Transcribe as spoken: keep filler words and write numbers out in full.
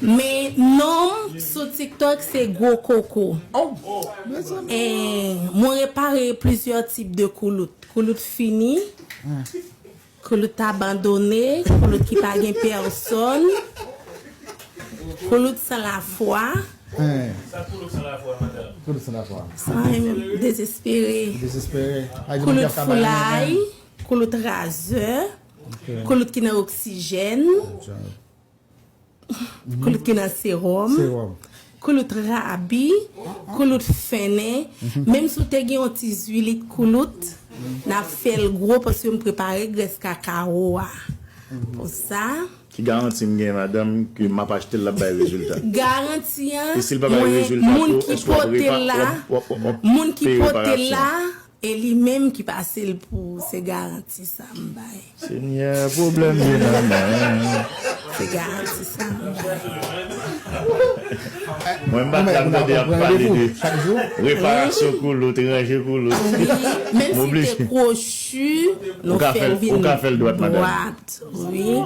Men non m sou TikTok se Gwo Koko. Oh, mezanmi. Eh, mwen repare plizyè tip de koulout. Koulout fini, koulout abandone, koulout ki pa gen pèsonn, koulout san lafwa. Hein. Sa koulout san lafwa, madanm? Koulout san lafwa. Sa e menm dezespere. Dezespere. Koulout foulay, koulout razè, koulout ki nan oksijèn, koulout ki nan sewòm, koulout rabi, koulout fennen. Menm si w te gen yon ti zwilit koulout, n ap fè l gwo paske m prepare grès kakawo a. Pou sa. Ki garanti m gen, madanm, ke m ap achte l, l ap bay rezilta? Garanti an, e si l pa bay rezilta tou, moun ki pote l la, moun ki pote l la, e li menm ki pase l pou ou, se garanti sa m bay. Senyè, pwoblèm de manman. Se garanti sa m bay. Mwen, m pa t ka tande y ap pale de reparasyon koulout, ranje koulout. Wi, menm si te kwochi, nou fè l vin dwat, wi.